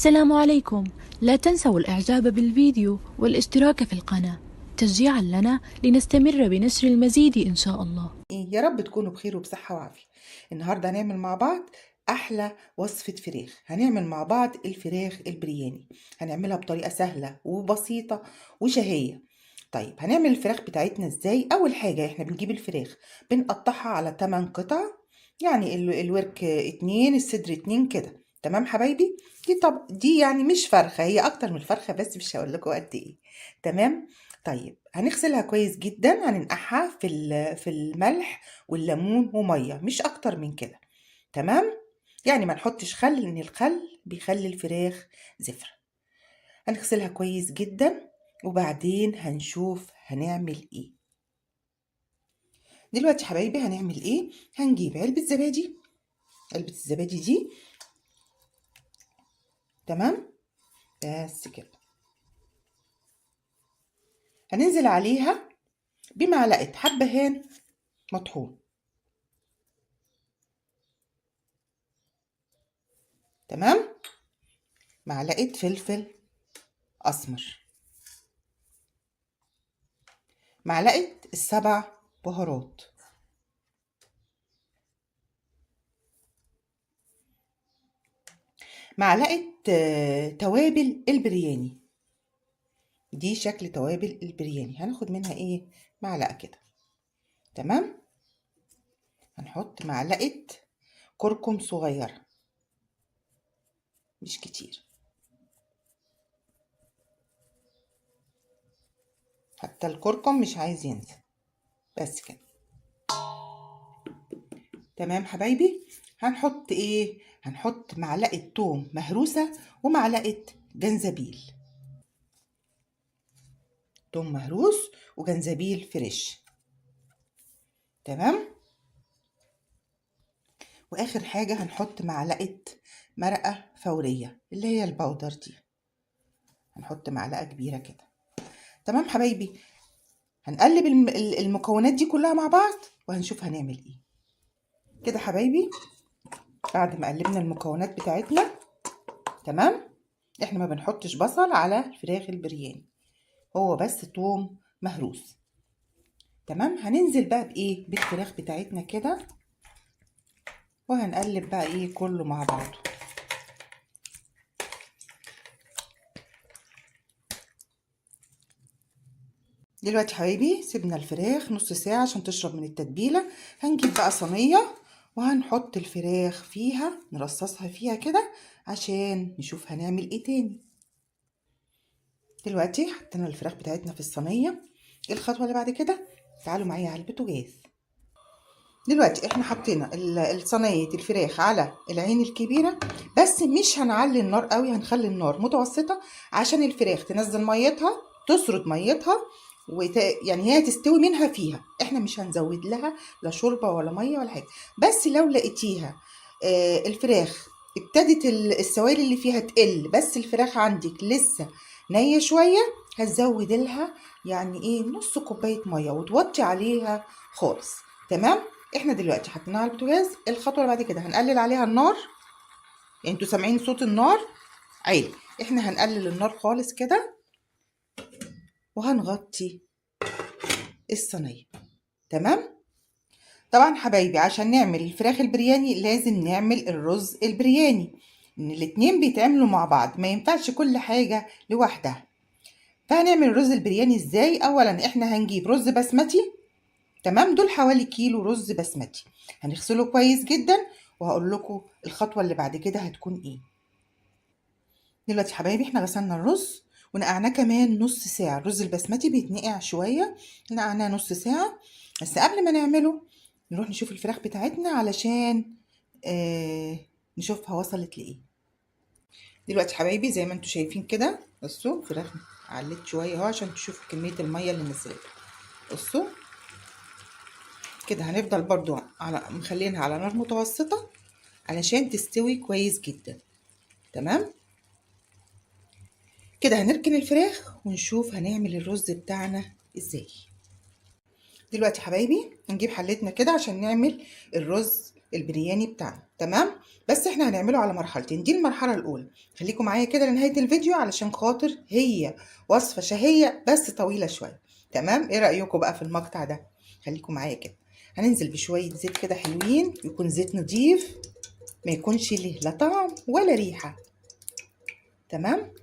السلام عليكم. لا تنسوا الإعجاب بالفيديو والاشتراك في القناة تشجيعا لنا لنستمر بنشر المزيد إن شاء الله. يا رب تكونوا بخير وبصحة وعافية. النهاردة هنعمل مع بعض أحلى وصفة فراخ. هنعمل مع بعض الفراخ البرياني، هنعملها بطريقة سهلة وبسيطة وشهية. طيب هنعمل الفراخ بتاعتنا ازاي؟ أول حاجة احنا بنجيب الفراخ بنقطعها على 8 قطع، يعني الورك 2، الصدر 2 كده. تمام حبايبي؟ دي طب دي يعني مش فرخة، هي أكتر من فرخة بس مش هقول لكم قد إيه. تمام؟ طيب هنغسلها كويس جدا، هننقعها في الملح والليمون ومية، مش اكتر من كده. تمام؟ يعني ما نحطش خل، لان الخل بيخلي الفراخ زفرة. هنغسلها كويس جدا وبعدين هنشوف هنعمل ايه. دلوقتي حبايبي هنعمل ايه؟ هنجيب علبة زبادي، علبة الزبادي دي تمام بس كده، هننزل عليها بمعلقة حبهان مطحون. تمام، معلقة فلفل أسمر، معلقة السبع بهارات، معلقة توابل البرياني. دي شكل توابل البرياني، هناخد منها ايه؟ معلقة كده. تمام، هنحط معلقة كركم صغيرة، مش كتير، حتى الكركم مش عايز ينزل، بس كده. تمام حبايبي، هنحط ايه؟ هنحط معلقة توم مهروسة ومعلقة جنزبيل، توم مهروس وجنزبيل فريش. تمام، واخر حاجة هنحط معلقة مرقة فورية اللي هي البودر دي، هنحط معلقة كبيرة كده. تمام حبايبي، هنقلب المكونات دي كلها مع بعض وهنشوف هنعمل ايه. كده حبايبي بعد ما قلبنا المكونات بتاعتنا، تمام، احنا ما بنحطش بصل على الفراخ البرياني، هو بس توم مهروس. تمام، هننزل بقى بايه؟ بالفراخ بتاعتنا كده، وهنقلب بقى ايه كله مع بعضه. دلوقتي حبايبي سيبنا الفراخ نص ساعة عشان تشرب من التتبيلة. هنجيب بقى صينية وهنحط الفراخ فيها، نرصصها فيها كده عشان نشوف هنعمل ايه تاني. دلوقتي حطينا الفراخ بتاعتنا في الصينية. ايه الخطوة اللي بعد كده؟ تعالوا معايا على البوتاجاز. دلوقتي احنا حطينا الصينية الفراخ على العين الكبيرة، بس مش هنعلي النار قوي، هنخلي النار متوسطة عشان الفراخ تنزل ميتها، تسرد ميتها، يعني هي تستوي منها فيها. احنا مش هنزود لها لا شوربة ولا مية ولا حاجة. بس لو لقيتيها الفراخ ابتدت السوائل اللي فيها تقل، بس الفراخ عندك لسه نية شوية، هتزود لها يعني ايه نص كوباية مية وتوطي عليها خالص. تمام، احنا دلوقتي حطيناها على البوتاجاز. الخطوة اللي بعد كده هنقلل عليها النار، يعني انتوا سامعين صوت النار عالي، احنا هنقلل النار خالص كده وهنغطي الصينية. تمام، طبعا حبايبي عشان نعمل الفراخ البرياني لازم نعمل الرز البرياني، ان الاتنين بيتعملوا مع بعض، ما ينفعش كل حاجة لوحدها. فهنعمل الرز البرياني ازاي؟ اولا احنا هنجيب رز بسمتي، تمام، دول حوالي كيلو رز بسمتي، هنغسله كويس جدا وهقول لكم الخطوة اللي بعد كده هتكون ايه. دلوقتي حبايبي احنا غسلنا الرز ونقعناه كمان نص ساعة. الرز البسمتي بيتنقع شوية، نقعناه نص ساعة. بس قبل ما نعمله نروح نشوف الفراخ بتاعتنا علشان نشوفها وصلت لإيه. دلوقتي حبايبي زي ما انتوا شايفين كده، بصوا الفراخ علت شوية اهو عشان تشوفوا كمية المية اللي نزلت. بصوا كده هنفضل برضو مخلينها على نار متوسطة علشان تستوي كويس جدا. تمام كده هنركن الفراخ ونشوف هنعمل الرز بتاعنا ازاي. دلوقتي حبايبي هنجيب حلتنا كده عشان نعمل الرز البرياني بتاعنا. تمام، بس احنا هنعمله على مرحلتين. دي المرحلة الاولى، خليكم معايا كده لنهاية الفيديو علشان خاطر هي وصفه شهية بس طويلة شوية. تمام، ايه رايكم بقى في المقطع ده؟ خليكم معايا كده. هننزل بشوية زيت كده حلوين، يكون زيت نضيف ما يكونش ليه لا طعم ولا ريحه. تمام،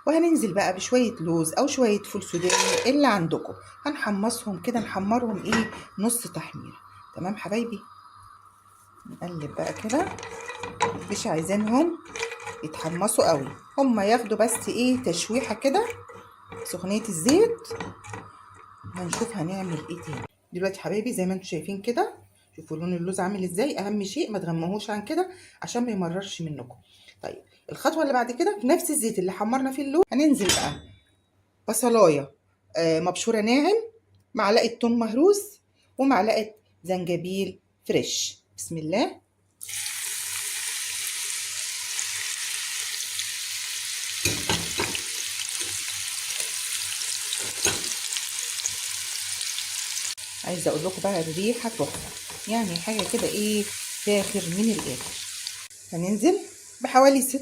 وهننزل بقى بشوية لوز او شوية فول سوداني اللي عندكم، هنحمصهم كده، نحمرهم ايه نص تحميره. تمام حبايبي، نقلب بقى كده، مش عايزينهم يتحمصوا قوي، هما ياخدوا بس ايه تشويحه كده سخونيه الزيت. هنشوف هنعمل ايه تاني دلوقتي حبايبي. زي ما انتم شايفين كده، شوفوا لون اللوز عامل ازاي. اهم شيء ما تغمهوش عن كده عشان ما يمررش منكم. طيب الخطوة اللي بعد كده، في نفس الزيت اللي حمرنا فيه اللوز هننزل بقى بصلايه مبشوره ناعم، معلقه توم مهروس، ومعلقة زنجبيل فريش. بسم الله. عايزه اقول لكم بقى الريحة تحفة، يعني حاجة كده ايه فاخر من الاخر. هننزل بحوالي 6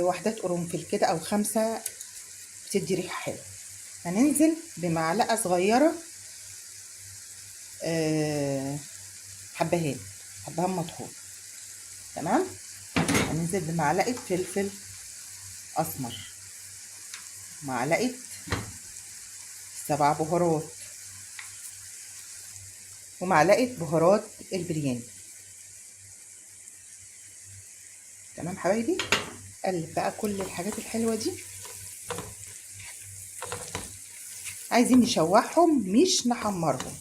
وحدات قرنفل كده او 5، بتدي ريحه حلوة. هننزل بمعلقه صغيرة حبهان، حبهان مطحون. تمام، هننزل بمعلقه فلفل اسمر، معلقه 7 بهارات، ومعلقة بهارات البرياني. تمام حبايبي، قلب بقى كل الحاجات الحلوة دي. عايزين نشوحهم مش نحمرهم.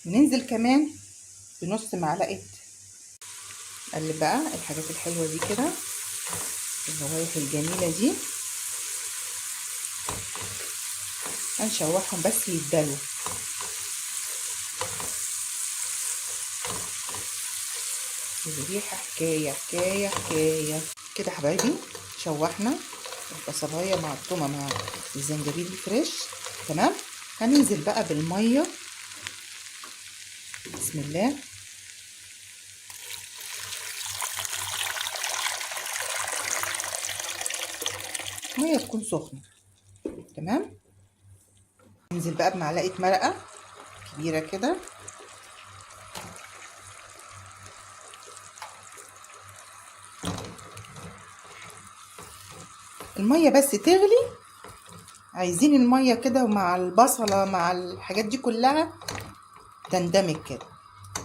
ننزل كمان بنص معلقه. قلب بقى الحاجات الحلوة دي كده، الروايح الجميلة دي، هنشوحهم بس يتدلوا. الريحة حكاية حكاية حكاية كده حبايبي. شوحنا البصلايه مع التومه مع الزنجبيل الفريش. تمام، هننزل بقى بالمية. بسم الله. مية تكون سخنة. تمام، ننزل بقى بمعلقه مرقه كبيرة كده. المية بس تغلي، عايزين المية كده ومع البصله مع الحاجات دي كلها تندمج كده.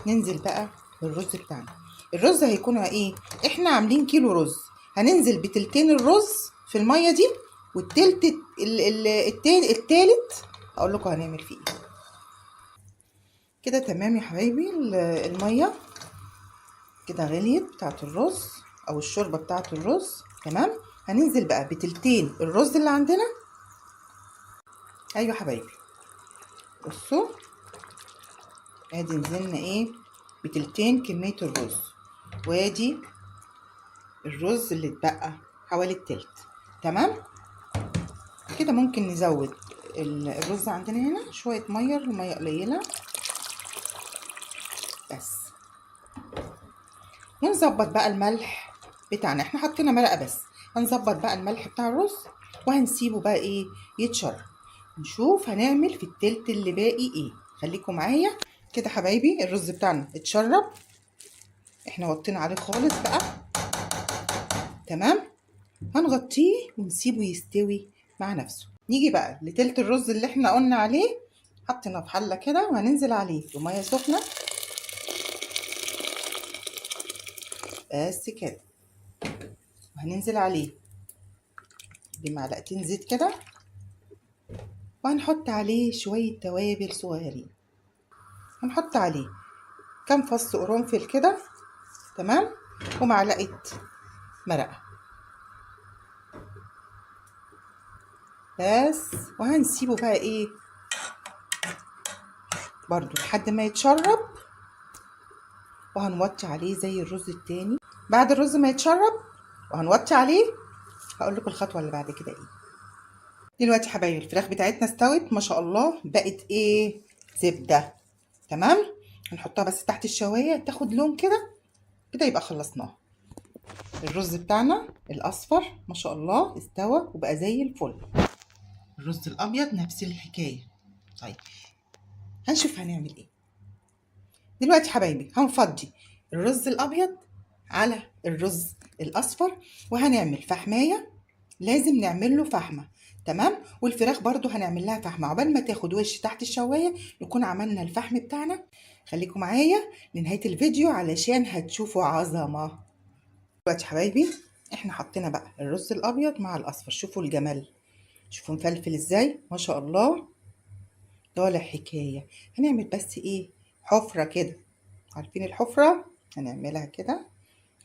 ننزل بقى بالرز بتاعنا. الرز هيكون ايه؟ احنا عاملين كيلو رز، هننزل بتلتين الرز في المية دي، والتلت التالت هقول لكم هنعمل فيه ايه كده. تمام يا حبايبي، المية كده غليت بتاعت الرز او الشوربة بتاعت الرز. تمام، هننزل بقى بتلتين الرز اللي عندنا. ايوه حبايبي، بصوا ادي نزلنا ايه بتلتين كمية الرز، وادي الرز اللي اتبقى حوالي التلت. تمام كده. ممكن نزود الرز عندنا هنا شوية مية، المية قليله بس، ونظبط بقى الملح بتاعنا. احنا حطينا مرقه بس، هنظبط بقى الملح بتاع الرز وهنسيبه بقى ايه يتشرب. نشوف هنعمل في التلت اللي باقي ايه. خليكم معايا كده حبايبي. الرز بتاعنا اتشرب، احنا وطينا عليه خالص بقى. تمام، هنغطيه ونسيبه يستوي مع نفسه. نيجي بقى لتلت الرز اللي احنا قلنا عليه، حطيناه في حله كده وهننزل عليه بميه سخنة بس كده، وهننزل عليه بمعلقتين زيت كده، وهنحط عليه شوية توابل صغيرين. هنحط عليه كام فص قرنفل كده، تمام، ومعلقة مرقه بس. وهنسيبه بقى ايه برضو لحد ما يتشرب، وهنوطي عليه زي الرز التاني. بعد الرز ما يتشرب وهنوطي عليه هقول لكم الخطوة اللي بعد كده ايه. دلوقتي حبايبي الفراخ بتاعتنا استوت ما شاء الله، بقت ايه؟ زبدة. تمام، هنحطها بس تحت الشواية تاخد لون كده كده، يبقى خلصناها. الرز بتاعنا الاصفر ما شاء الله استوى وبقى زي الفل. الرز الابيض نفس الحكاية. طيب هنشوف هنعمل ايه دلوقتي حبايبي. هنفضي الرز الابيض على الرز الاصفر، وهنعمل فحمايه، لازم نعمل له فحمه. تمام، والفراخ برضو هنعمل لها فحمه عقبال ما تاخد وش تحت الشوايه نكون عملنا الفحم بتاعنا. خليكم معايا لنهاية الفيديو علشان هتشوفوا عظمه. دلوقتي حبايبي احنا حطينا بقى الرز الابيض مع الاصفر، شوفوا الجمال، شوفوا مفلفل ازاي ما شاء الله، طالع حكاية. هنعمل بس ايه؟ حفره كده، عارفين الحفرة؟ هنعملها كده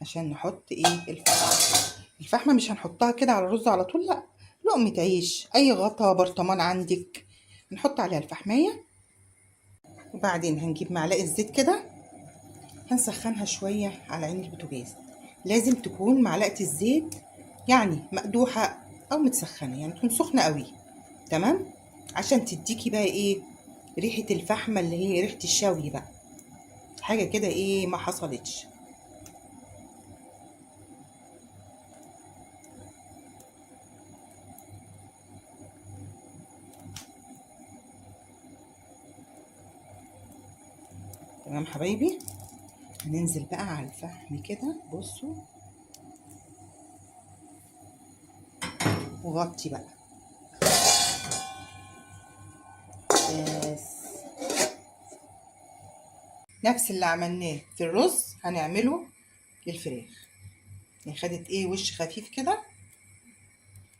عشان نحط ايه؟ الفحمه. الفحمه مش هنحطها كده على الرز على طول، لا، لقمة عيش، اي غطا برطمان عندك نحط عليها الفحمايه. وبعدين هنجيب معلقه زيت كده، هنسخنها شوية على عين البوتاجاز. لازم تكون معلقه الزيت يعني مقدوحه او متسخنه، يعني تكون سخنة قوي. تمام، عشان تديكي بقى ايه؟ ريحه الفحمه اللي هي ريحه الشوي بقى، حاجة كده ايه ما حصلتش. تمام حبايبي، هننزل بقى على الفحم كده، بصوا، وغطي بقى بس. نفس اللي عملناه في الرز هنعمله للفراخ. يعني خدت ايه؟ وش خفيف كده.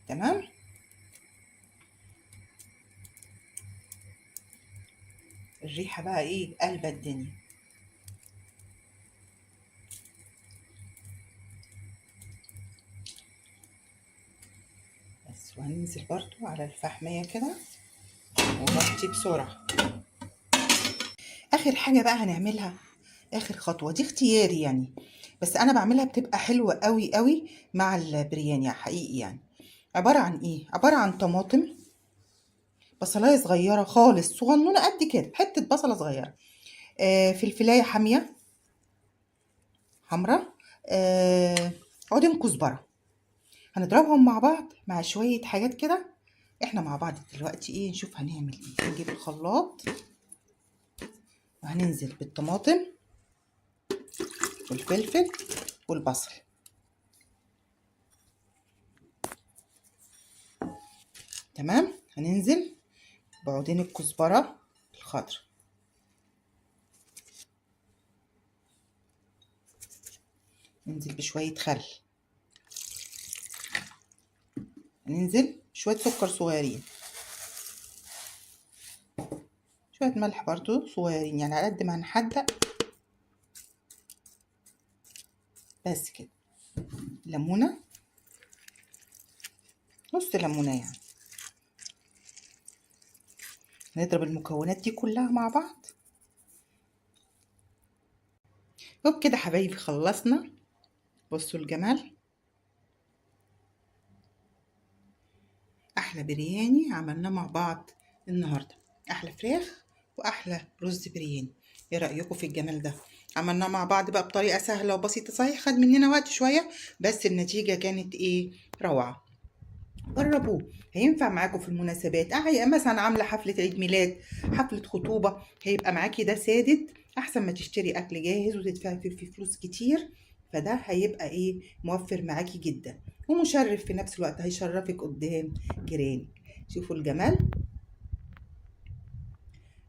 تمام، الريحة بقى ايه؟ قلبة الدنيا. بس، وهننزل برضو على الفحمية كده ونغطي بسرعة. آخر حاجة بقى هنعملها، آخر خطوة دي اختياري يعني، بس أنا بعملها بتبقى حلوة قوي قوي مع البرياني حقيقي. يعني عبارة عن إيه؟ عبارة عن طماطم، بصلاية صغيرة خالص، صغنونة قد كده، حتة بصلة صغيرة، فلفلاية حامية حمرا، عودين كزبرة. هنضربهم مع بعض مع شوية حاجات كده. احنا مع بعض دلوقتي ايه؟ نشوف هنعمل ايه. هنجيب الخلاط وهننزل بالطماطم والفلفل والبصل. تمام، هننزل بعودين الكزبرة الخضراء. ننزل بشوية خل، ننزل شوية سكر صغيرين، شوية ملح برضو صغيرين، يعني على قد ما هنحدق بس كده. ليمونة، نص ليمونة يعني. نضرب المكونات دي كلها مع بعض. وبكده حبايبي خلصنا. بصوا الجمال، احلى برياني عملناه مع بعض النهارده، احلى فراخ واحلى رز برياني. ايه رايكم في الجمال ده؟ عملناه مع بعض بقى بطريقة سهلة وبسيطة، صحيح خد مننا وقت شوية بس النتيجة كانت ايه؟ روعه. جربوه، هينفع معاكم في المناسبات. مثلا عامله حفلة عيد ميلاد، حفلة خطوبه، هيبقى معاكي ده سادد، احسن ما تشتري اكل جاهز وتدفعي فيه فلوس كتير. فده هيبقى ايه؟ موفر معاكي جدا ومشرف في نفس الوقت، هيشرفك قدام جيرانك. شوفوا الجمال،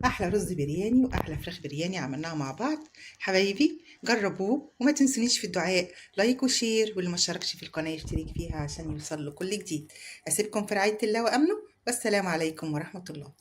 احلى رز برياني واحلى فراخ برياني عملناها مع بعض. حبايبي جربوه وما تنسونيش في الدعاء، like و share، واللي ما اشتركش في القناة يشترك فيها عشان يوصل له كل جديد. اسيبكم في رعاية الله وامنه، والسلام عليكم ورحمة الله.